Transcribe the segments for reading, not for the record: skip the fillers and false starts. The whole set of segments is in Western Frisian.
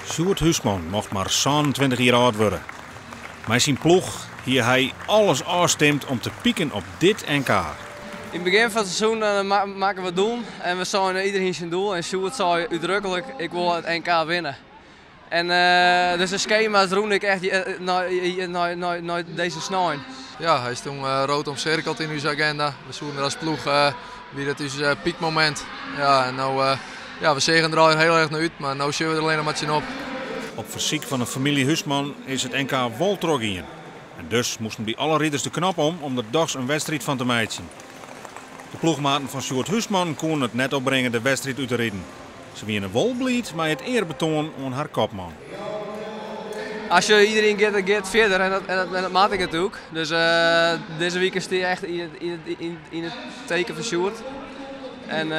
Sjoerd Huisman mocht mar 27 jier âld wurde. Mei syn ploech hie hy alles ôfstimd om te pieken op dit NK. Yn it begjin fan it seizoen dan makken we doelen en we seinen iderien syn doel en Sjoerd sei útdruklik ik wol it NK winne. En dus de skema's rûn ik echt nei dizze snein. Ja, hy stond rood omsirkeld yn ús agenda. We soenen der as ploech, wie dat ús piekmomint. Ja, en no, ja, we seagen der al hiel erch nei út, mar no sjogge we der allinnich mar tsjinop. Op fersyk fan de famylje Huisman is it NK wol trochgien. En dus moasten by alle riders de knop om om der dochs in wedstriid fan te meitsjen. De ploechmaten fan Sjoerd Huisman koene it net opbringe de wedstriid út te riden. Se wiene wol bliid mei it earbetoan oan har kopman. As je iderien giet fierder en dat moat ik natuerlik. Dus dizze wike stie echt yn it teken fan Sjoerd. En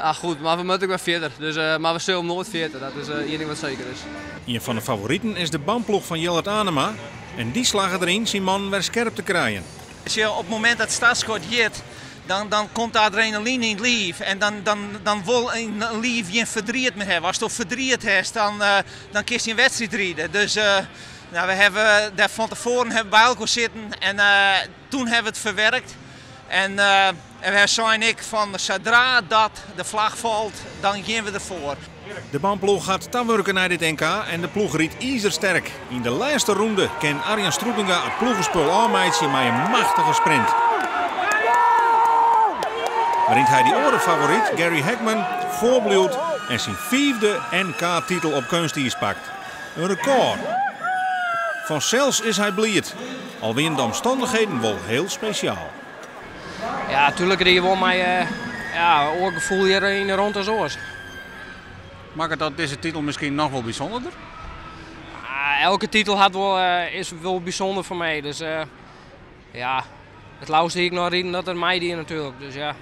ah, goed, mar we moatte ek wer fierder. Dus, mar we sille him noait ferjitte, dat is ien ding wat seker is. Ien fan de favoriten is de BAM-ploech fan Jillert Anema. En dy slagge deryn syn mannen wer skerp te krijen. Sjoch, op it momint dat startskot jit, dan komt de adrenaline yn it liif en dan wol in liif gjin ferdriet mear hawwe. Asto ferdriet hast, dan kinst gjin wedstriid ride. Dus nou, we hawwe dêr fan tefoaren hawwe by elkoar sitten en toen hawwe we it ferwerkt. En en we seinen ek fan sadra dat de flach falt, dan gean we derfoar. De BAM-ploech hat tawurke nei dit NK en de ploech rydt izersterk. Yn de lêste ronde kin Arjan Stroetinga it ploegespul ôfmeitsje mei in machtige sprint. Wêryn't hy dy oare favoryt, Gary Hekman, foarbliuwt en syn fiifde NK-titel op keunstiis pakt. In rekôr. Fansels is hy bliid, al wiene de omstannichheden wol hiel spesjaal. Ja, natuerlik ride je wol mei ja, oar gefoel hjir yn de rûnte as oars. Makket dat dizze titel miskien noch wol bysûnderder? Ah, elke titel is wol bysûnder foar my. Dus ja, it leafste hie ik noch riden dat er meidie natuerlik. Dus ja.